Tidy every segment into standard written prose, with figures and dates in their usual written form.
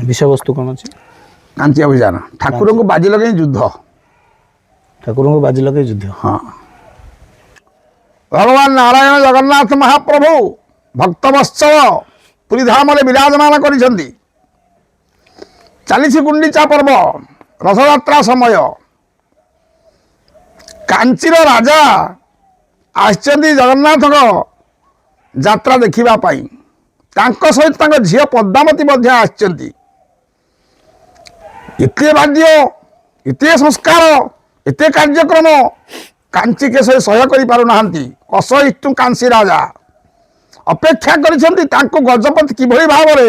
ବିଷୟବସ୍ତୁ କ'ଣ ଅଛି? କାଞ୍ଚି ଅଭିଯାନ, ଠାକୁରଙ୍କୁ ବାଜି ଲଗେଇ ଯୁଦ୍ଧ। ଠାକୁରଙ୍କୁ ବାଜି ଲଗେଇ ଯୁଦ୍ଧ। ହଁ, ଭଗବାନ ନାରାୟଣ ଜଗନ୍ନାଥ ମହାପ୍ରଭୁ ଭକ୍ତବତ୍ସଳ ପୁରୀ ଧାମରେ ବିରାଜମାନ କରିଛନ୍ତି। ଚାଲିଛି ଗୁଣ୍ଡିଚା ପର୍ବ, ରଥଯାତ୍ରା ସମୟ। କାଞ୍ଚିର ରାଜା ଆସିଛନ୍ତି ଜଗନ୍ନାଥଙ୍କ ଯାତ୍ରା ଦେଖିବା ପାଇଁ। ତାଙ୍କ ସହିତ ତାଙ୍କ ଝିଅ ପଦ୍ମାବତୀ ମଧ୍ୟ ଆସିଛନ୍ତି। ଏତେ ବାଦ୍ୟ, ଏତେ ସଂସ୍କାର, ଏତେ କାର୍ଯ୍ୟକ୍ରମ, କାଞ୍ଚି କେଶରୀ ସହ୍ୟ କରିପାରୁନାହାନ୍ତି। ଅସହିଷ୍ଣୁ କାଞ୍ଚି ରାଜା ଅପେକ୍ଷା କରିଛନ୍ତି ତାଙ୍କୁ ଗଜପତି କିଭଳି ଭାବରେ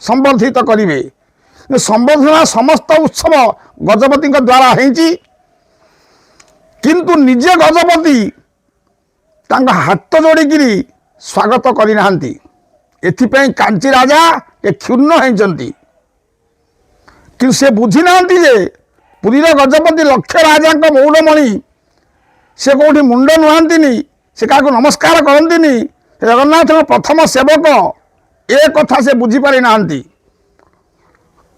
ସମ୍ବର୍ଦ୍ଧିତ କରିବେ। ସମ୍ବର୍ଦ୍ଧନା ସମସ୍ତ ଉତ୍ସବ ଗଜପତିଙ୍କ ଦ୍ୱାରା ହେଇଛି, କିନ୍ତୁ ନିଜେ ଗଜପତି ତାଙ୍କ ହାତ ଯୋଡ଼ିକିରି ସ୍ୱାଗତ କରିନାହାନ୍ତି। ଏଥିପାଇଁ କାଞ୍ଚି ରାଜା ଏ କ୍ଷୁଣ୍ଣ ହେଇଛନ୍ତି। କିନ୍ତୁ ସେ ବୁଝିନାହାନ୍ତି ଯେ ପୁରୀର ଗଜପତି ଲକ୍ଷ ରାଜାଙ୍କ ମଉଡ଼ମଣି। ସେ କେଉଁଠି ମୁଣ୍ଡ ନୁହାନ୍ତିନି, ସେ କାହାକୁ ନମସ୍କାର କରନ୍ତିନି, ସେ ଜଗନ୍ନାଥଙ୍କ ପ୍ରଥମ ସେବକ। ଏ କଥା ସେ ବୁଝିପାରି ନାହାନ୍ତି।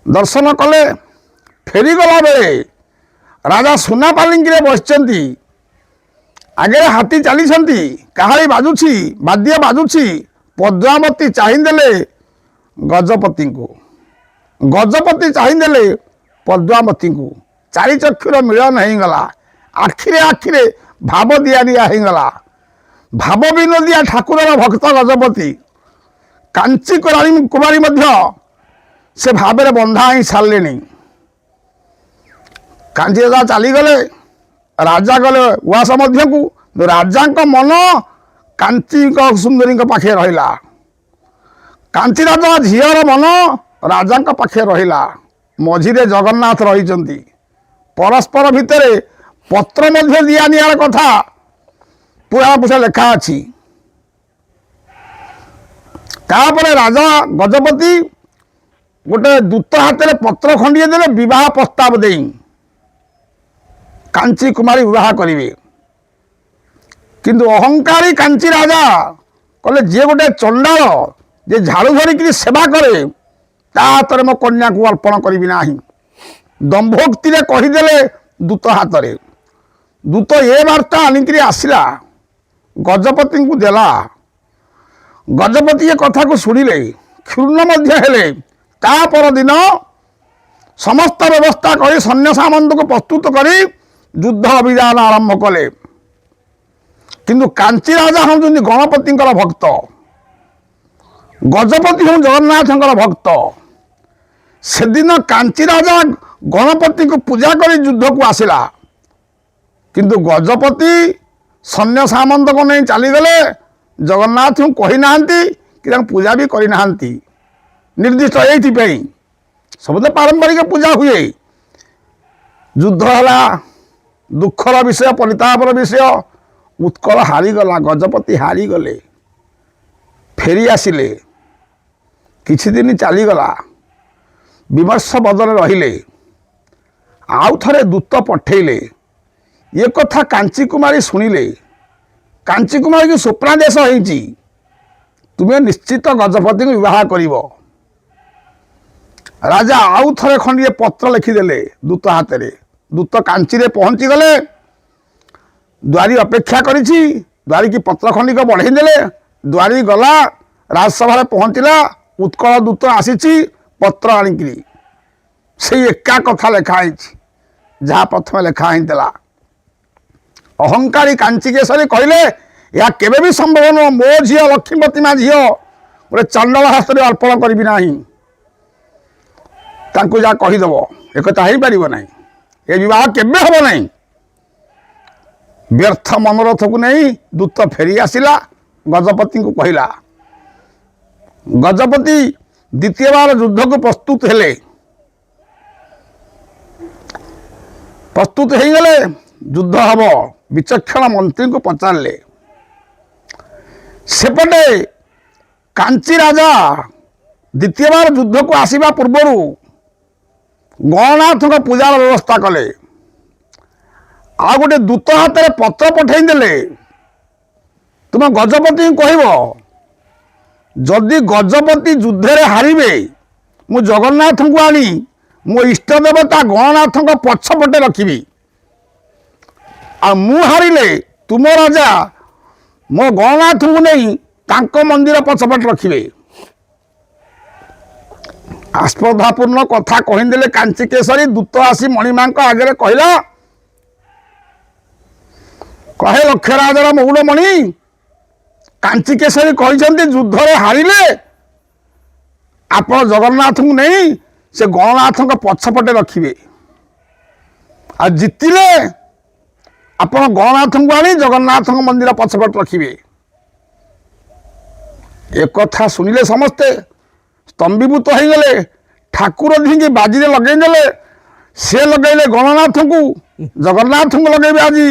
ଦର୍ଶନ କଲେ, ଫେରିଗଲା ବେଳେ ରାଜା ସୁନା ପାଲିଙ୍କିରେ ବସିଛନ୍ତି, ଆଗରେ ହାତୀ ଚାଲିଛନ୍ତି, କାହାଳି ବାଜୁଛି, ବାଦ୍ୟ ବାଜୁଛି। ପଦ୍ମାବତୀ ଚାହିଁଦେଲେ ଗଜପତିଙ୍କୁ, ଗଜପତି ଚାହିଁଦେଲେ ପଦ୍ମାବତୀଙ୍କୁ। ଚାରି ଚକ୍ଷୁର ମିଳନ ହେଇଗଲା, ଆଖିରେ ଆଖିରେ ଭାବ ଦିଆ ଦିଆ ହେଇଗଲା। ଭାବ ବିନୋଦିଆ ଠାକୁରର ଭକ୍ତ ଗଜପତି। କାଞ୍ଚି କୁମାରୀ ମଧ୍ୟ ସେ ଭାବରେ ବନ୍ଧା ହେଇ ସାରିଲେଣି। କାଞ୍ଚି ରାଜା ଚାଲିଗଲେ, ରାଜା ଗଲେ ଉଆସ ମଧ୍ୟକୁ। ରାଜାଙ୍କ ମନ କାଞ୍ଚିଙ୍କ ସୁନ୍ଦରୀଙ୍କ ପାଖେ ରହିଲା, କାଞ୍ଚି ରାଜା ଝିଅର ମନ ରାଜାଙ୍କ ପାଖେ ରହିଲା। ମଝିରେ ଜଗନ୍ନାଥ ରହିଛନ୍ତି। ପରସ୍ପର ଭିତରେ ପତ୍ର ମଧ୍ୟ ଦିଆ ନିଆର କଥା ପୁରାଣ ପୁଷା ଲେଖା ଅଛି। ତାପରେ ରାଜା ଗଜପତି ଗୋଟେ ଦୂତ ହାତରେ ପତ୍ର ଖଣ୍ଡିଏ ଦେଲେ, ବିବାହ ପ୍ରସ୍ତାବ ଦେଇ କାଞ୍ଚି କୁମାରୀ ବିବାହ କରିବେ। କିନ୍ତୁ ଅହଙ୍କାରୀ କାଞ୍ଚି ରାଜା କହିଲେ, ଯିଏ ଗୋଟେ ଚଣ୍ଡାଳ, ଯିଏ ଝାଡ଼ୁ ଧରିକିରି ସେବା କରେ, ତା ହାତରେ ମୋ କନ୍ୟାକୁ ଅର୍ପଣ କରିବି ନାହିଁ। ଦମ୍ଭୋକ୍ତିରେ କହିଦେଲେ ଦୂତ ହାତରେ। ଦୂତ ଏ ବାର୍ତ୍ତା ଆଣିକିରି ଆସିଲା, ଗଜପତିଙ୍କୁ ଦେଲା। ଗଜପତି ଏ କଥାକୁ ଶୁଣିଲେ, କ୍ଷୁଣ୍ଣ ମଧ୍ୟ ହେଲେ। ତା ପରଦିନ ସମସ୍ତ ବ୍ୟବସ୍ଥା କରି, ସୈନ୍ୟ ସାମନ୍ତକୁ ପ୍ରସ୍ତୁତ କରି ଯୁଦ୍ଧ ଅଭିଯାନ ଆରମ୍ଭ କଲେ। କିନ୍ତୁ କାଞ୍ଚି ରାଜା ହେଉଛନ୍ତି ଗଣପତିଙ୍କର ଭକ୍ତ, ଗଜପତି ହେଉ ଜଗନ୍ନାଥଙ୍କର ଭକ୍ତ। ସେଦିନ କାଞ୍ଚି ରାଜା ଗଣପତିଙ୍କୁ ପୂଜା କରି ଯୁଦ୍ଧକୁ ଆସିଲା, କିନ୍ତୁ ଗଜପତି ସୈନ୍ୟ ସାମନ୍ତକୁ ନେଇ ଚାଲିଗଲେ। ଜଗନ୍ନାଥଙ୍କୁ କହିନାହାନ୍ତି କି ତାଙ୍କୁ ପୂଜା ବି କରିନାହାନ୍ତି ନିର୍ଦ୍ଦିଷ୍ଟ। ଏଇଥିପାଇଁ ସବୁ ତ ପାରମ୍ପରିକ ପୂଜା ହୁଏ। ଯୁଦ୍ଧ ହେଲା, ଦୁଃଖର ବିଷୟ, ପରିତାପର ବିଷୟ, ଉତ୍କଳ ହାରିଗଲା, ଗଜପତି ହାରିଗଲେ, ଫେରି ଆସିଲେ। କିଛି ଦିନ ଚାଲିଗଲା, ବିମର୍ଷ ବଦନ ରହିଲେ। ଆଉ ଥରେ ଦୂତ ପଠେଇଲେ। ଏ କଥା କାଞ୍ଚି କୁମାରୀ ଶୁଣିଲେ। କାଞ୍ଚି କୁମାରୀକି ସ୍ୱପ୍ନାଦେଶ ହେଇଛି, ତୁମେ ନିଶ୍ଚିତ ଗଜପତିଙ୍କୁ ବିବାହ କରିବ। ରାଜା ଆଉ ଥରେ ଖଣ୍ଡିଏ ପତ୍ର ଲେଖିଦେଲେ ଦୂତ ହାତରେ। ଦୂତ କାଞ୍ଚିରେ ପହଞ୍ଚିଗଲେ। ଦ୍ୱାରୀ ଅପେକ୍ଷା କରିଛି। ଦ୍ୱାରୀକି ପତ୍ର ଖଣ୍ଡିକ ବଢ଼େଇ ଦେଲେ। ଦ୍ୱାରୀ ଗଲା, ରାଜସଭାରେ ପହଞ୍ଚିଲା। ଉତ୍କଳ ଦୂତ ଆସିଛି ପତ୍ର ଆଣିକିରି। ସେଇ ଏକା କଥା ଲେଖା ହେଇଛି ଯାହା ପ୍ରଥମେ ଲେଖା ହେଇଥିଲା। ଅହଙ୍କାରୀ କାଞ୍ଚି କେଶରୀ କହିଲେ, ଏହା କେବେ ବି ସମ୍ଭବ ନୁହଁ। ମୋ ଝିଅ, ଲକ୍ଷ୍ମୀପତି ମା ଝିଅ ଗୋଟେ ଚଣ୍ଡାଳ ହାତରେ ଅର୍ପଣ କରିବି ନାହିଁ। ତାଙ୍କୁ ଯାହା କହିଦେବ, ଏକଥା ହେଇପାରିବ ନାହିଁ, ଏ ବିବାହ କେବେ ହେବ ନାହିଁ। ବ୍ୟର୍ଥ ମନୋରଥକୁ ନେଇ ଦୂତ ଫେରି ଆସିଲା, ଗଜପତିଙ୍କୁ କହିଲା। ଗଜପତି ଦ୍ୱିତୀୟବାର ଯୁଦ୍ଧକୁ ପ୍ରସ୍ତୁତ ହେଲେ। ପ୍ରସ୍ତୁତ ହେଇଗଲେ, ଯୁଦ୍ଧ ହେବ। ବିଚକ୍ଷଣ ମନ୍ତ୍ରୀଙ୍କୁ ପଚାରିଲେ। ସେପଟେ କାଞ୍ଚି ରାଜା ଦ୍ୱିତୀୟବାର ଯୁଦ୍ଧକୁ ଆସିବା ପୂର୍ବରୁ ଗଣନାଥଙ୍କ ପୂଜାର ବ୍ୟବସ୍ଥା କଲେ। ଆଉ ଗୋଟେ ଦୂତ ହାତରେ ପତ୍ର ପଠେଇ ଦେଲେ, ତୁମ ଗଜପତିଙ୍କୁ କହିବ, ଯଦି ଗଜପତି ଯୁଦ୍ଧରେ ହାରିବେ, ମୁଁ ଜଗନ୍ନାଥଙ୍କୁ ଆଣି ମୋ ଇଷ୍ଟ ଦେବତା ଗଣନାଥଙ୍କ ପଛପଟେ ରଖିବି, ଆଉ ମୁଁ ହାରିଲେ ତୁମ ରାଜା ମୋ ଗଣନାଥଙ୍କୁ ନେଇ ତାଙ୍କ ମନ୍ଦିର ପଛପଟେ ରଖିବେ। ଆସ୍ପର୍ଦ୍ଧାପୂର୍ଣ୍ଣ କଥା କହିଦେଲେ କାଞ୍ଚି କେଶରୀ। ଦୂତ ଆସି ମଣିମାଙ୍କ ଆଗରେ କହିଲା, କହେ ଲକ୍ଷରାଜର ମଉଡ଼ମଣି, କାଞ୍ଚି କେଶରୀ କହିଛନ୍ତି ଯୁଦ୍ଧରେ ହାରିଲେ ଆପଣ ଜଗନ୍ନାଥଙ୍କୁ ନେଇ ସେ ଗଣନାଥଙ୍କ ପଛପଟେ ରଖିବେ, ଆଉ ଜିତିଲେ ଆପଣ ଗଣନାଥଙ୍କୁ ଆଣି ଜଗନ୍ନାଥଙ୍କ ମନ୍ଦିର ପଛପଟେ ରଖିବେ। ଏକଥା ଶୁଣିଲେ ସମସ୍ତେ ସ୍ତମ୍ଭୀଭୂତ ହେଇଗଲେ। ଠାକୁର ଧିଙ୍କି ବାଜିରେ ଲଗେଇଦେଲେ। ସେ ଲଗେଇଲେ ଗଣନାଥଙ୍କୁ, ଜଗନ୍ନାଥଙ୍କୁ ଲଗେଇବେ ଆଜି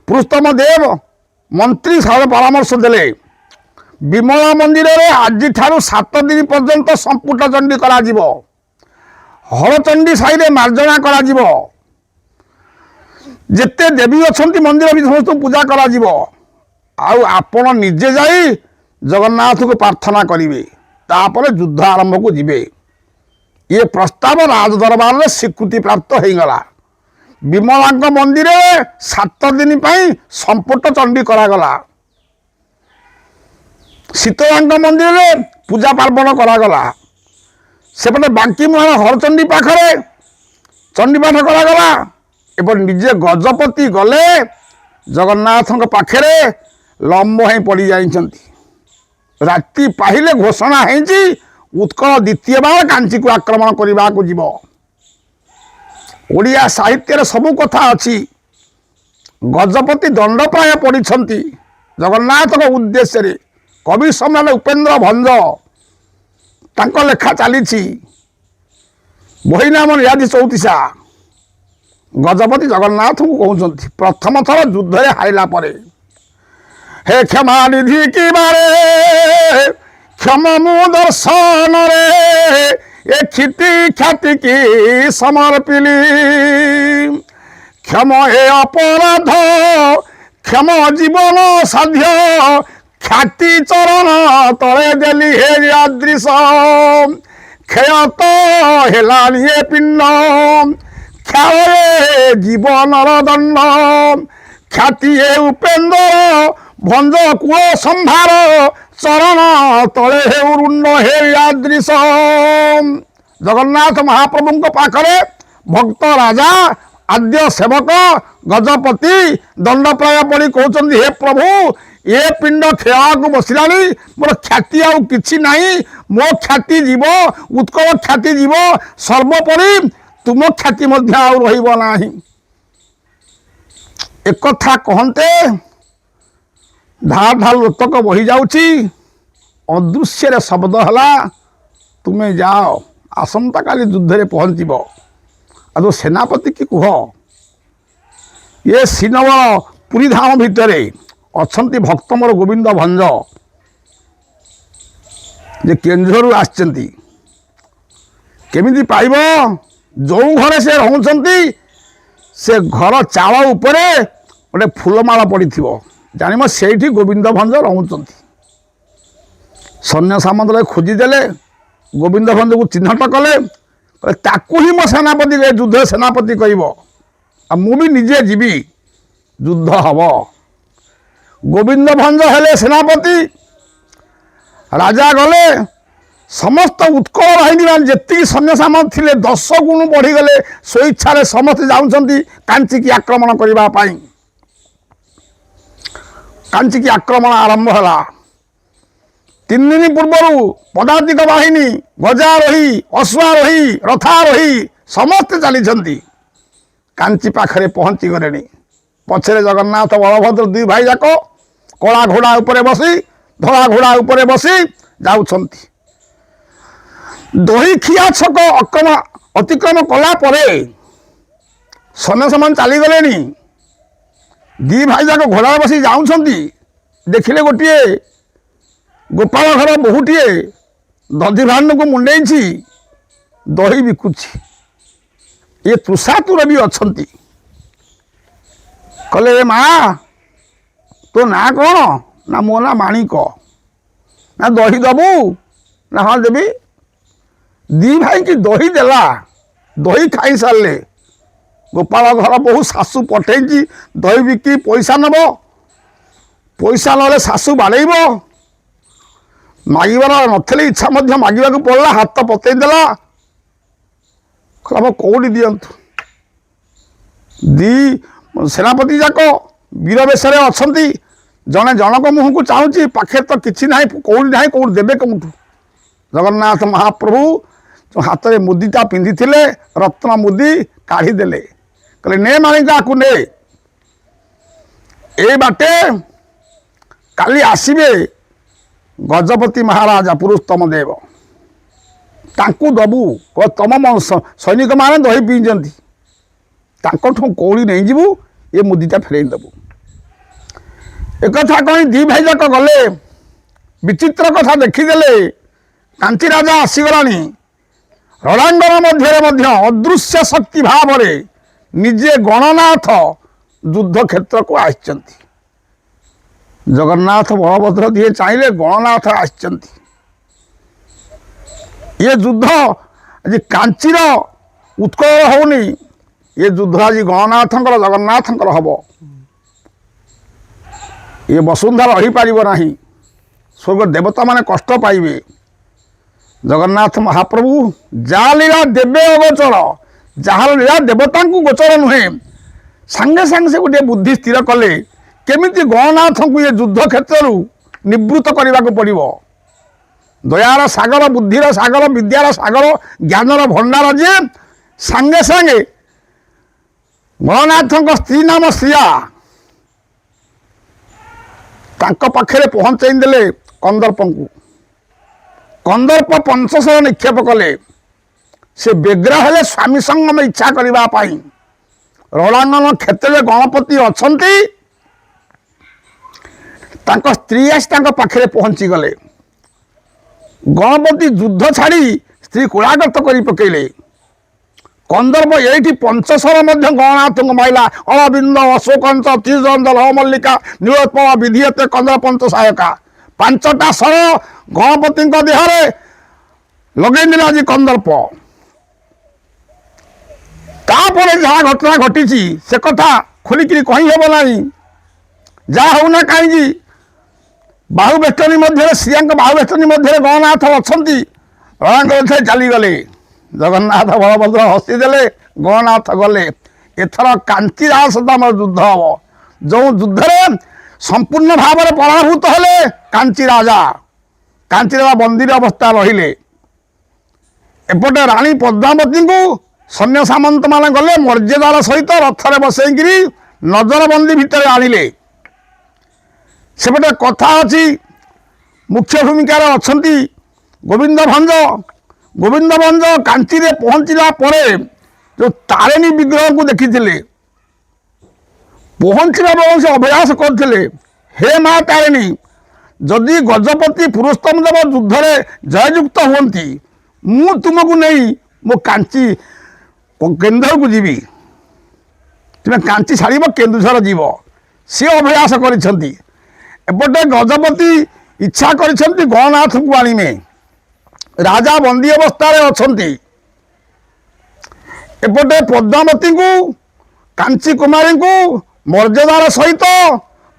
ପୁରୁଷୋତ୍ତମ ଦେବ। ମନ୍ତ୍ରୀ ସାର ପରାମର୍ଶ ଦେଲେ, ବିମଳା ମନ୍ଦିରରେ ଆଜିଠାରୁ 7 ଦିନ ପର୍ଯ୍ୟନ୍ତ ସମ୍ପୁଟ ଚଣ୍ଡୀ କରାଯିବ, ହରଚଣ୍ଡୀ ସାହିରେ ମାର୍ଜନା କରାଯିବ, ଯେତେ ଦେବୀ ଅଛନ୍ତି ମନ୍ଦିର ବି ସମସ୍ତଙ୍କୁ ପୂଜା କରାଯିବ, ଆଉ ଆପଣ ନିଜେ ଯାଇ ଜଗନ୍ନାଥକୁ ପ୍ରାର୍ଥନା କରିବେ, ତାପରେ ଯୁଦ୍ଧ ଆରମ୍ଭକୁ ଯିବେ। ଇଏ ପ୍ରସ୍ତାବ ରାଜ ଦରବାରରେ ସ୍ୱୀକୃତି ପ୍ରାପ୍ତ ହେଇଗଲା। ବିମଳାଙ୍କ ମନ୍ଦିରରେ 7 ଦିନ ପାଇଁ ସମ୍ପୁଟ ଚଣ୍ଡୀ କରାଗଲା। ଶୀତଳାଙ୍କ ମନ୍ଦିରରେ ପୂଜା ପାର୍ବଣ କରାଗଲା। ସେପଟେ ବାଙ୍କି ମୁହାଣ ହରଚଣ୍ଡୀ ପାଖରେ ଚଣ୍ଡୀପାଠ କରାଗଲା। ଏବଂ ନିଜେ ଗଜପତି ଗଲେ ଜଗନ୍ନାଥଙ୍କ ପାଖରେ ଲମ୍ବ ହେଇ ପଡ଼ିଯାଇଛନ୍ତି। ରାତି ପାହିଲେ ଘୋଷଣା ହେଇଛି ଉତ୍କଳ ଦ୍ୱିତୀୟବାର କାଞ୍ଚିକୁ ଆକ୍ରମଣ କରିବାକୁ ଯିବ। ଓଡ଼ିଆ ସାହିତ୍ୟରେ ସବୁ କଥା ଅଛି। ଗଜପତି ଦଣ୍ଡ ପ୍ରାୟ ପଡ଼ିଛନ୍ତି ଜଗନ୍ନାଥଙ୍କ ଉଦ୍ଦେଶ୍ୟରେ। କବି ସମ୍ରାଟ ଉପେନ୍ଦ୍ର ଭଞ୍ଜ ତାଙ୍କ ଲେଖା ଚାଲିଛି, ବହି ନାମ ନିହାତି ଚଉତିଶା। ଗଜପତି ଜଗନ୍ନାଥଙ୍କୁ କହୁଛନ୍ତି ପ୍ରଥମ ଥର ଯୁଦ୍ଧରେ ହାରିଲା ପରେ, ହେ କ୍ଷମା ନିଧି କିବାରେ କ୍ଷମ ମୁଁ ଦର୍ଶନରେ ଏ କ୍ଷିତି ଖ୍ୟାତି କି ସମର୍ପିଲି, କ୍ଷମ ଏ ଅପରାଧ କ୍ଷମ ଜୀବନ ସାଧ୍ୟ ଖ୍ୟାତି ଚରଣ ତଳେ ଦେଲି ହେ ଆଦୃଶ, କ୍ଷୟ ତ ହେଲାଣି ଏ ପିଣ୍ଡ କ୍ଷୟରେ ଜୀବନର ଦଣ୍ଡ, ଖ୍ୟାତି ଏ ଉପେନ୍ଦ୍ର ଭଞ୍ଜ କୂଳ ସମ୍ଭାର ଚରଣ ତଳେ ହେଉ ରୁଣ୍ଡ ହେ ଆଦୃଶ। ଜଗନ୍ନାଥ ମହାପ୍ରଭୁଙ୍କ ପାଖରେ ଭକ୍ତ ରାଜା ଆଦ୍ୟ ସେବକ ଗଜପତି ଦଣ୍ଡପ୍ରାୟ ପଡ଼ି କହୁଛନ୍ତି, ହେ ପ୍ରଭୁ, ଏ ପିଣ୍ଡ କ୍ଷୟକୁ ବସିଲାଣି, ମୋର ଖ୍ୟାତି ଆଉ କିଛି ନାହିଁ, ମୋ ଖ୍ୟାତି ଯିବ, ଉତ୍କଳ ଖ୍ୟାତି ଯିବ, ସର୍ବୋପରି ତୁମ ଖ୍ୟାତି ମଧ୍ୟ ଆଉ ରହିବ ନାହିଁ। ଏକଥା କହନ୍ତେ ଧାର ଧାର ଲୋତକ ବହି ଯାଉଛି। ଅଦୃଶ୍ୟରେ ଶବ୍ଦ ହେଲା, ତୁମେ ଯାଅ, ଆସନ୍ତାକାଲି ଯୁଦ୍ଧରେ ପହଞ୍ଚିବ, ଆଉ ତୋ ସେନାପତି କି କୁହ ଏ ଶ୍ରୀନବର ପୁରୀ ଧାମ ଭିତରେ ଅଛନ୍ତି ଭକ୍ତ ମୋର ଗୋବିନ୍ଦ ଭଞ୍ଜ, ଯେ କେନ୍ଦୁଝରରୁ ଆସିଛନ୍ତି, କେମିତି ପାଇବ? ଯେଉଁ ଘରେ ସେ ରହୁଛନ୍ତି ସେ ଘର ଚାଳ ଉପରେ ଗୋଟେ ଫୁଲମାଳ ପଡ଼ିଥିବ, ଜାଣିବ ସେଇଠି ଗୋବିନ୍ଦ ଭଞ୍ଜ ରହୁଛନ୍ତି। ସୈନ୍ୟ ସାମନ୍ତରେ ଖୋଜିଦେଲେ, ଗୋବିନ୍ଦ ଭଞ୍ଜକୁ ଚିହ୍ନଟ କଲେ, କହିଲେ ତାକୁ ହିଁ ମୋ ସେନାପତି, ଏ ଯୁଦ୍ଧ ସେନାପତି କରିବ, ଆଉ ମୁଁ ବି ନିଜେ ଯିବି, ଯୁଦ୍ଧ ହବ। ଗୋବିନ୍ଦ ଭଞ୍ଜ ହେଲେ ସେନାପତି। ରାଜା ଗଲେ, ସମସ୍ତ ଉତ୍କଳ ବାହିନୀ ମାନେ ଯେତିକି ସୈନ୍ୟ ସାମନ୍ତ ଥିଲେ 10 ଗୁଣ ବଢ଼ିଗଲେ। ସ୍ୱଇଚ୍ଛାରେ ସମସ୍ତେ ଯାଉଛନ୍ତି କାଞ୍ଚିକି ଆକ୍ରମଣ କରିବା ପାଇଁ। କାଞ୍ଚିକି ଆକ୍ରମଣ ଆରମ୍ଭ ହେଲା। 3 ଦିନ ପୂର୍ବରୁ ପଦାତିକ ବାହିନୀ ଗଜାରୋହୀ, ଅଶ୍ୱାରୋହୀ, ରଥାରୋହୀ ସମସ୍ତେ ଚାଲିଛନ୍ତି, କାଞ୍ଚି ପାଖରେ ପହଞ୍ଚି ଗଲେଣି। ପଛରେ ଜଗନ୍ନାଥ ବଳଭଦ୍ର ଦୁଇ ଭାଇ ଯାକ କଳା ଘୋଡ଼ା ଉପରେ ବସି ଧଳା ଘୋଡ଼ା ଉପରେ ବସି ଯାଉଛନ୍ତି। ଦହିଖିଆ ଛକ ଅତିକ୍ରମ କଲା ପରେ ସୈନ୍ୟ ସମାନ ଚାଲିଗଲେଣି। ଦି ଭାଇ ଯାକ ଘୋଡ଼ାରେ ବସି ଯାଉଛନ୍ତି, ଦେଖିଲେ ଗୋଟିଏ ଗୋପାଳ ଘର ବୋହୂଟିଏ ଦଧି ଭାଣ୍ଡକୁ ମୁଣ୍ଡେଇଛି, ଦହି ବିକୁଛି। ଏ ତୃଷାତୁର ବି ଅଛନ୍ତି। କହିଲେ, ଏ ମା, ତୋ ନାଁ କ'ଣ? ନା ମୋ ନାଁ ମାଣିକ। ନା ଦହି ଦବୁ? ନା ହଁ ଦେବି। ଦି ଭାଇକି ଦହି ଦେଲା। ଦହି ଖାଇସାରିଲେ, ଗୋପାଳ ଘର ବୋହୂ ଶାଶୁ ପଠେଇଛି, ଦହି ବିକି ପଇସା ନେବ, ପଇସା ନହେଲେ ଶାଶୁ ବାଡ଼େଇବ। ମାଗିବାର ନଥିଲେ ଇଚ୍ଛା ମଧ୍ୟ ମାଗିବାକୁ ପଡ଼ିଲା। ହାତ ପତେଇ ଦେଲା, କହିଲା କୋଉଠି ଦିଅନ୍ତୁ। ଦି ସେନାପତି ଯାକ ବୀର ବେଶରେ ଅଛନ୍ତି। ଜଣେ ଜଣକ ମୁହଁକୁ ଚାହୁଁଛି, ପାଖରେ ତ କିଛି ନାହିଁ, କୋଉଠି ନାହିଁ, କୋଉଠି ଦେବେ କେଉଁଠୁ? ଜଗନ୍ନାଥ ମହାପ୍ରଭୁ ଯେଉଁ ହାତରେ ମୁଦିଟା ପିନ୍ଧିଥିଲେ, ରତ୍ନ ମୁଦି, କାଢ଼ିଦେଲେ। କହିଲେ, ନେ ମାଣିକ, ଆକୁ ନେ। ଏଇ ବାଟେ କାଲି ଆସିବେ ଗଜପତି ମହାରାଜା ପୁରୁଷୋତ୍ତମ ଦେବ, ତାଙ୍କୁ ଦବୁ। ତମ ସୈନିକମାନେ ଦହି ପିଇଛନ୍ତି, ତାଙ୍କଠୁ କଉଡ଼ି ନେଇଯିବୁ, ଏ ମୁଦିଟା ଫେରେଇ ଦେବୁ। ଏକଥା କହି ଦି ଭାଇ ଯାକ ଗଲେ। ବିଚିତ୍ର କଥା ଦେଖିଦେଲେ, କାଞ୍ଚି ରାଜା ଆସିଗଲାଣି। ରଣାଙ୍ଗନ ମଧ୍ୟରେ ମଧ୍ୟ ଅଦୃଶ୍ୟ ଶକ୍ତି ଭାବରେ ନିଜେ ଗଣନାଥ ଯୁଦ୍ଧ କ୍ଷେତ୍ରକୁ ଆସିଛନ୍ତି। ଜଗନ୍ନାଥ ବଳଭଦ୍ର ଦିଏ ଚାହିଁଲେ, ଗଣନାଥ ଆସିଛନ୍ତି। ଇଏ ଯୁଦ୍ଧ ଆଜି କାଞ୍ଚିର ଉତ୍କଳ ହଉନି, ଏ ଯୁଦ୍ଧ ଆଜି ଗଣନାଥଙ୍କର, ଜଗନ୍ନାଥଙ୍କର ହବ। ଇଏ ବସୁନ୍ଧରା ରହିପାରିବ ନାହିଁ, ସ୍ୱର୍ଗ ଦେବତାମାନେ କଷ୍ଟ ପାଇବେ। ଜଗନ୍ନାଥ ମହାପ୍ରଭୁ ଯାହା ଲୀଳା ଦେବେ ଅଗୋଚର, ଯାହାର ଲୀଳା ଦେବତାଙ୍କୁ ଗୋଚର ନୁହେଁ, ସାଙ୍ଗେ ସାଙ୍ଗେ ସେ ଗୋଟିଏ ବୁଦ୍ଧି ସ୍ଥିର କଲେ, କେମିତି ଗଣନାଥଙ୍କୁ ଏ ଯୁଦ୍ଧ କ୍ଷେତ୍ରରୁ ନିବୃତ୍ତ କରିବାକୁ ପଡ଼ିବ। ଦୟାର ସାଗର, ବୁଦ୍ଧିର ସାଗର, ବିଦ୍ୟାର ସାଗର, ଜ୍ଞାନର ଭଣ୍ଡାର ଯିଏ, ସାଙ୍ଗେ ସାଙ୍ଗେ ଗଣନାଥଙ୍କ ସ୍ତ୍ରୀ ନାମ ଶ୍ରୀୟା, ତାଙ୍କ ପାଖରେ ପହଞ୍ଚେଇ ଦେଲେ କନ୍ଦର୍ପଙ୍କୁ। କନ୍ଦର୍ପ ପଞ୍ଚଶର ନିକ୍ଷେପ କଲେ। ସେ ବ୍ୟଗ୍ର ହେଲେ ସ୍ୱାମୀ ସଙ୍ଗମ ଇଚ୍ଛା କରିବା ପାଇଁ। ରଣାଙ୍ଗନ କ୍ଷେତ୍ରରେ ଗଣପତି ଅଛନ୍ତି, ତାଙ୍କ ସ୍ତ୍ରୀ ଆସି ତାଙ୍କ ପାଖରେ ପହଞ୍ଚିଗଲେ। ଗଣପତି ଯୁଦ୍ଧ ଛାଡ଼ି ସ୍ତ୍ରୀ କୋଳାଗତ କରି ପକେଇଲେ। କନ୍ଦର୍ପ ଏଇଠି ପଞ୍ଚଶର ମଧ୍ୟ ଗଣନାଥଙ୍କୁ ମାଇଲା। ଅରବିନ୍ଦ ଅଶୋକଞ୍ଚ ତ୍ରିଦଣ୍ଡ ମଲ୍ଲିକା ନୀଳୋତ୍ପଳ ବିଧିୟତେ କନ୍ଦର ପଞ୍ଚ ସାୟକା। 5ଟା ଶର ଗଣପତିଙ୍କ ଦେହରେ ଲଗେଇ ଦେଲେ ଆଜି କନ୍ଦର୍ପ। ତାପରେ ଯାହା ଘଟଣା ଘଟିଛି ସେ କଥା ଖୋଲିକିରି କହିହେବ ନାହିଁ। ଯାହା ହଉନା କାହିଁକି, ବାହୁ ବେଷ୍ଟନୀ ମଧ୍ୟରେ, ଶ୍ରୀୟାଙ୍କ ବାହୁ ବେଷ୍ଟନୀ ମଧ୍ୟରେ ଗଣନାଥ ଅଛନ୍ତି। ରଣାଙ୍ଗନ ଚାଲିଗଲେ। ଜଗନ୍ନାଥ ବଳଭଦ୍ର ହସିଦେଲେ, ଗଣନାଥ ଗଲେ। ଏଥର କାଞ୍ଚି ରାଜ ସହିତ ଆମର ଯୁଦ୍ଧ ହବ, ଯେଉଁ ଯୁଦ୍ଧରେ ସମ୍ପୂର୍ଣ୍ଣ ଭାବରେ ପରାଭୂତ ହେଲେ କାଞ୍ଚି ରାଜା। କାଞ୍ଚି ରାଜା ବନ୍ଦୀର ଅବସ୍ଥା ରହିଲେ। ଏପଟେ ରାଣୀ ପଦ୍ମାବତୀଙ୍କୁ ସୈନ୍ୟ ସାମନ୍ତମାନେ ଗଲେ, ମର୍ଯ୍ୟାଦାର ସହିତ ରଥରେ ବସେଇକିରି ନଜରବନ୍ଦୀ ଭିତରେ ଆଣିଲେ। ସେପଟେ କଥା ଅଛି, ମୁଖ୍ୟ ଭୂମିକାରେ ଅଛନ୍ତି ଗୋବିନ୍ଦ ଭଞ୍ଜ। ଗୋବିନ୍ଦ ଭଞ୍ଜ କାଞ୍ଚିରେ ପହଞ୍ଚିଲା ପରେ ଯେଉଁ ତାରିଣୀ ବିଗ୍ରହକୁ ଦେଖିଥିଲେ, ପହଞ୍ଚିବା ବେଳକୁ ସେ ଅଭ୍ୟାସ କରିଥିଲେ, ହେ ମା ତାରିଣୀ, ଯଦି ଗଜପତି ପୁରୁଷୋତ୍ତମ ଦେବ ଯୁଦ୍ଧରେ ଜୟଯୁକ୍ତ ହୁଅନ୍ତି, ମୁଁ ତୁମକୁ ନେଇ ମୋ କାଞ୍ଚି କେନ୍ଦୁଝରକୁ ଯିବି, ତୁମେ କାଞ୍ଚି ଛାଡ଼ିବ, କେନ୍ଦୁଝର ଯିବ। ସିଏ ଅଭ୍ୟାସ କରିଛନ୍ତି। ଏପଟେ ଗଜପତି ଇଚ୍ଛା କରିଛନ୍ତି ଗଣନାଥଙ୍କୁ ଆଣିବେ, ରାଜା ବନ୍ଦୀ ଅବସ୍ଥାରେ ଅଛନ୍ତି। ଏପଟେ ପଦ୍ମାବତୀଙ୍କୁ, କାଞ୍ଚି କୁମାରୀଙ୍କୁ ମର୍ଯ୍ୟାଦାର ସହିତ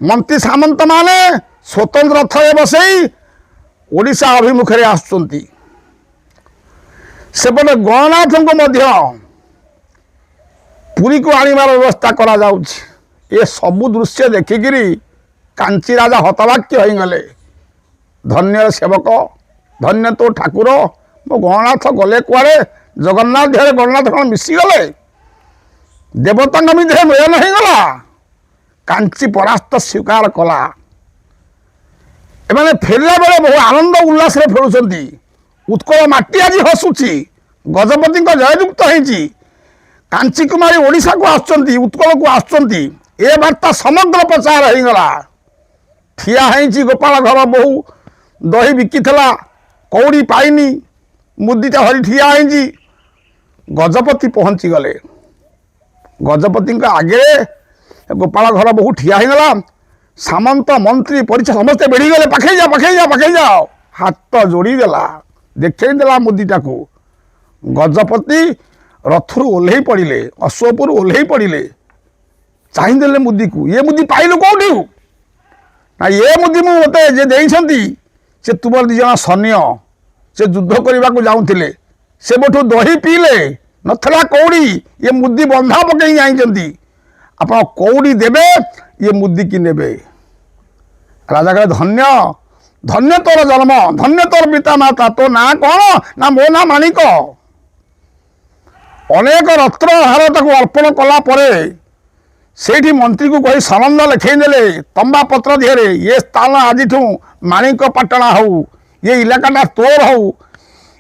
ମନ୍ତ୍ରୀ ସାମନ୍ତମାନେ ସ୍ୱତନ୍ତ୍ର ରଥରେ ବସେଇ ଓଡ଼ିଶା ଅଭିମୁଖରେ ଆସୁଛନ୍ତି। ସେପଟେ ଗଣନାଥଙ୍କୁ ମଧ୍ୟ ପୁରୀକୁ ଆଣିବାର ବ୍ୟବସ୍ଥା କରାଯାଉଛି। ଏ ସବୁ ଦୃଶ୍ୟ ଦେଖିକିରି କାଞ୍ଚି ରାଜା ହତବାକ୍ୟ ହୋଇଗଲେ। ଧନ୍ୟ ସେବକ, ଧନ୍ୟ ତୋ ଠାକୁର, ମୋ ଗଣନାଥ ଗଲେ କୁଆଡ଼େ? ଜଗନ୍ନାଥ ଦେହରେ ଗଣନାଥ କ'ଣ ମିଶିଗଲେ? ଦେବତାଙ୍କ ମଧ୍ୟରେ ମିଳନ ହେଇଗଲା। କାଞ୍ଚି ପରାସ୍ତ ସ୍ୱୀକାର କଲା। ଏମାନେ ଫେରିଲା ବେଳେ ବହୁ ଆନନ୍ଦ ଉଲ୍ଲାସରେ ଫେରୁଛନ୍ତି। ଉତ୍କଳ ମାଟି ଆଜି ହସୁଛି, ଗଜପତିଙ୍କ ଜୟଯୁକ୍ତ ହେଇଛି, କାଞ୍ଚି କୁମାରୀ ଓଡ଼ିଶାକୁ ଆସୁଛନ୍ତି, ଉତ୍କଳକୁ ଆସୁଛନ୍ତି। ଏ ବାର୍ତ୍ତା ସମଗ୍ର ପ୍ରଚାର ହେଇଗଲା। ଠିଆ ହେଇଛି ଗୋପାଳ ଘର ବୋହୂ, ଦହି ବିକିଥିଲା, କଉଡ଼ି ପାଇନି, ମୁଦିଟା ଧରି ଠିଆ ହେଇଛି। ଗଜପତି ପହଞ୍ଚିଗଲେ। ଗଜପତିଙ୍କ ଆଗରେ ଗୋପାଳ ଘର ବୋହୂ ଠିଆ ହେଇଗଲା। ସାମନ୍ତ ମନ୍ତ୍ରୀ ପରିଚୟ ସମସ୍ତେ ବେଢ଼ିଗଲେ, ପାଖେଇ ଯାଅ, ପାଖେଇ ଯାଅ, ପାଖେଇ ଯାଅ। ହାତ ଯୋଡ଼ିଦେଲା, ଦେଖେଇ ଦେଲା ମୁଦିଟାକୁ। ଗଜପତି ରଥରୁ ଓହ୍ଲେଇ ପଡ଼ିଲେ, ଅଶ୍ୱ ଉପରୁ ଓହ୍ଲେଇ ପଡ଼ିଲେ, ଚାହିଁଦେଲେ ମୁଦିକୁ। ଇଏ ମୁଦି ପାଇଲୁ କେଉଁଠୁ? ନା, ଏ ମୁଦି ମୁଁ ମୋତେ ଯେ ଦେଇଛନ୍ତି ସେ ତୁମର ଦୁଇ ଜଣ ସୈନ୍ୟ, ସେ ଯୁଦ୍ଧ କରିବାକୁ ଯାଉଥିଲେ, ସେବେଠୁ ଦହି ପିଇଲେ, ନଥିଲା କଉଡ଼ି, ଇଏ ମୁଦି ବନ୍ଧା ପକେଇ ଯାଇଛନ୍ତି। ଆପଣ କଉଡ଼ି ଦେବେ, ଇଏ ମୁଦିକି ନେବେ। ରାଜା କହିଲେ, ଧନ୍ୟ ଧନ୍ୟ ତୋର ଜନ୍ମ, ଧନ୍ୟ ତୋର ପିତା ମାତା। ତୋ ନାଁ କ'ଣ? ନା, ମୋ ନାଁ ମାଣିକ। ଅନେକ ରତ୍ନହାର ତାକୁ ଅର୍ପଣ କଲା ପରେ ସେଇଠି ମନ୍ତ୍ରୀକୁ କହି ସନନ୍ଦ ଲେଖେଇ ଦେଲେ ତମ୍ବା ପତ୍ର ଦେହରେ, ଏ ସ୍ଥାନ ଆଜିଠୁ ମାଣିକ ପାଟଣା ହଉ, ଏ ଇଲାକାଟା ତୋର ହଉ,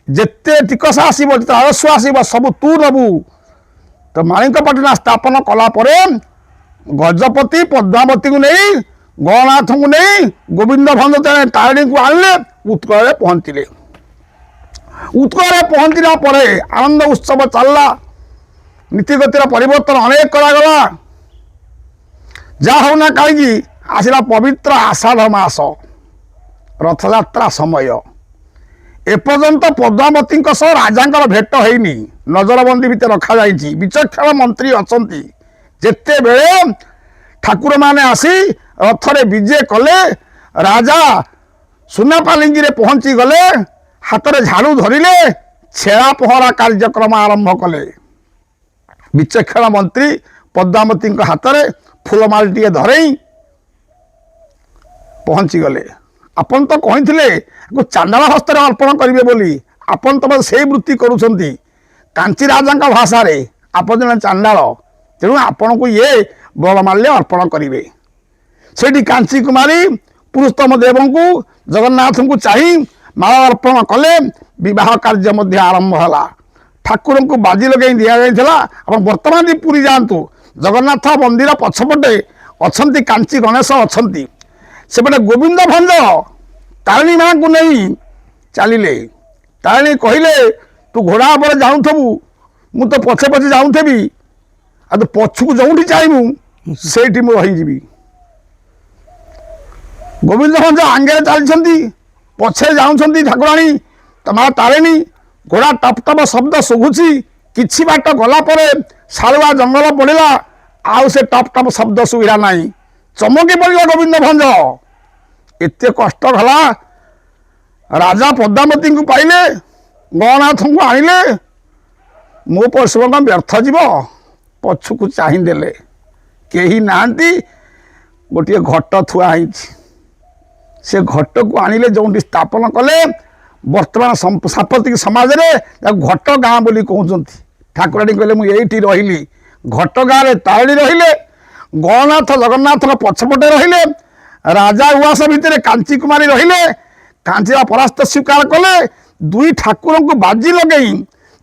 ଯେତେ ଟିକସ ଆସିବ, ଯେତେ ରାଜସ୍ୱ ଆସିବ, ସବୁ ତୁ ନେବୁ। ତ ମାଣିକ ପାଟଣା ସ୍ଥାପନ କଲା ପରେ ଗଜପତି ପଦ୍ମାବତୀକୁ ନେଇ, ଗଣନାଥଙ୍କୁ ନେଇ, ଗୋବିନ୍ଦ ଭଞ୍ଜ ତାରିଣୀଙ୍କୁ ଆଣିଲେ, ଉତ୍କଳରେ ପହଞ୍ଚିଲେ। ଉତ୍କଳରେ ପହଞ୍ଚିଲା ପରେ ଆନନ୍ଦ ଉତ୍ସବ ଚାଲିଲା, ନୀତିଗତିର ପରିବର୍ତ୍ତନ ଅନେକ କରାଗଲା। ଯାହା ହଉନା କାହିଁକି, ଆସିଲା ପବିତ୍ର ଆଷାଢ଼ ମାସ, ରଥଯାତ୍ରା ସମୟ। ଏପର୍ଯ୍ୟନ୍ତ ପଦ୍ମାବତୀଙ୍କ ସହ ରାଜାଙ୍କର ଭେଟ ହେଇନି, ନଜରବନ୍ଦୀ ଭିତରେ ରଖାଯାଇଛି, ବିଚକ୍ଷଣ ମନ୍ତ୍ରୀ ଅଛନ୍ତି। ଯେତେବେଳେ ଠାକୁରମାନେ ଆସି ରଥରେ ବିଜେ କଲେ, ରାଜା ସୁନା ପାଲିଙ୍ଗିରେ ପହଞ୍ଚି ଗଲେ, ହାତରେ ଝାଡ଼ୁ ଧରିଲେ, ଛେରା ପହଁରା କାର୍ଯ୍ୟକ୍ରମ ଆରମ୍ଭ କଲେ। ବିଚକ୍ଷଣ ମନ୍ତ୍ରୀ ପଦ୍ମାବତୀଙ୍କ ହାତରେ ଫୁଲମାଳିଟିଏ ଧରେଇ ପହଞ୍ଚିଗଲେ। ଆପଣ ତ କହିଥିଲେ ଆକୁ ଚାଣ୍ଡାଳ ହସ୍ତରେ ଅର୍ପଣ କରିବେ ବୋଲି, ଆପଣ ତ ସେଇ ବୃତ୍ତି କରୁଛନ୍ତି। କାଞ୍ଚି ରାଜାଙ୍କ ଭାଷାରେ ଆପଣ ଜଣେ ଚାଣ୍ଡାଳ, ତେଣୁ ଆପଣଙ୍କୁ ଇଏ ବଳମାଲ୍ୟ ଅର୍ପଣ କରିବେ। ସେଇଠି କାଞ୍ଚି କୁମାରୀ ପୁରୁଷୋତ୍ତମ ଦେବଙ୍କୁ, ଜଗନ୍ନାଥଙ୍କୁ ଚାହିଁ ମାଳ ଅର୍ପଣ କଲେ। ବିବାହ କାର୍ଯ୍ୟ ମଧ୍ୟ ଆରମ୍ଭ ହେଲା। ଠାକୁରଙ୍କୁ ବାଜି ଲଗାଇ ଦିଆଯାଇଥିଲା। ଆପଣ ବର୍ତ୍ତମାନ ବି ପୁରୀ ଯାଆନ୍ତୁ, ଜଗନ୍ନାଥ ମନ୍ଦିର ପଛପଟେ ଅଛନ୍ତି କାଞ୍ଚି ଗଣେଶ ଅଛନ୍ତି। ସେପଟେ ଗୋବିନ୍ଦ ଭଞ୍ଜ ତାରିଣୀ ମାଙ୍କୁ ନେଇ ଚାଲିଲେ। ତାରିଣୀ କହିଲେ, ତୁ ଘୋଡ଼ା ଉପରେ ଯାଉଥିବୁ, ମୁଁ ତ ପଛେ ପଛେ ଯାଉଥିବି, ଆଉ ତୁ ପଛକୁ ଯେଉଁଠି ଚାହିଁବୁ ସେଇଠି ମୁଁ ରହିଯିବି। ଗୋବିନ୍ଦ ଭଞ୍ଜ ଆଙ୍ଗରେ ଚାଲିଛନ୍ତି, ପଛରେ ଯାଉଛନ୍ତି ଠାକୁରାଣୀ ମା ତାରିଣୀ। ଘୋଡ଼ା ଟପ୍ ଟପ୍ ଶବ୍ଦ ଶୁଭୁଛି। କିଛି ବାଟ ଗଲା ପରେ ଶାଳୁଆ ଜଙ୍ଗଲ ପଡ଼ିଲା, ଆଉ ସେ ଟପ୍ ଟପ୍ ଶବ୍ଦ ଶୁଭିଲା ନାହିଁ। ଚମକି ପଡ଼ିଲା ଗୋବିନ୍ଦ ଭଞ୍ଜ। ଏତେ କଷ୍ଟ ହେଲା, ରାଜା ପଦ୍ମାବତୀଙ୍କୁ ପାଇଲେ, ଗଣନାଥଙ୍କୁ ଆଣିଲେ, ମୋ ପରିଶ୍ରମ କଣ ବ୍ୟର୍ଥ ଯିବ? ପଛକୁ ଚାହିଁଦେଲେ, କେହି ନାହାନ୍ତି। ଗୋଟିଏ ଘଟ ଥୁଆ ହେଇଛି। ସେ ଘଟକୁ ଆଣିଲେ, ଯେଉଁଠି ସ୍ଥାପନ କଲେ, ବର୍ତ୍ତମାନ ସାମ୍ପ୍ରତିକ ସମାଜରେ ତାକୁ ଘଟ ଗାଁ ବୋଲି କହୁଛନ୍ତି। ଠାକୁରାଣୀ କହିଲେ, ମୁଁ ଏଇଠି ରହିଲି। ଘଟ ଗାଁରେ ତାରିଣୀ ରହିଲେ, ଗଣନାଥ ଜଗନ୍ନାଥଙ୍କ ପଛପଟେ ରହିଲେ, ରାଜା ଉଆସ ଭିତରେ କାଞ୍ଚି କୁମାରୀ ରହିଲେ। କାଞ୍ଚିର ପରାସ୍ତ ସ୍ୱୀକାର କଲେ। ଦୁଇ ଠାକୁରଙ୍କୁ ବାଜି ଲଗେଇ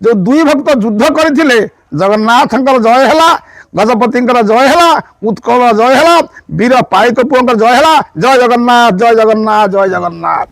ଯେଉଁ ଦୁଇ ଭକ୍ତ ଯୁଦ୍ଧ କରିଥିଲେ, ଜଗନ୍ନାଥଙ୍କର ଜୟ ହେଲା, ଗଜପତିଙ୍କର ଜୟ ହେଲା, ଉତ୍କଳର ଜୟ ହେଲା, ବୀର ପାଇକ ପୁଅଙ୍କର ଜୟ ହେଲା। ଜୟ ଜଗନ୍ନାଥ, ଜୟ ଜଗନ୍ନାଥ, ଜୟ ଜଗନ୍ନାଥ।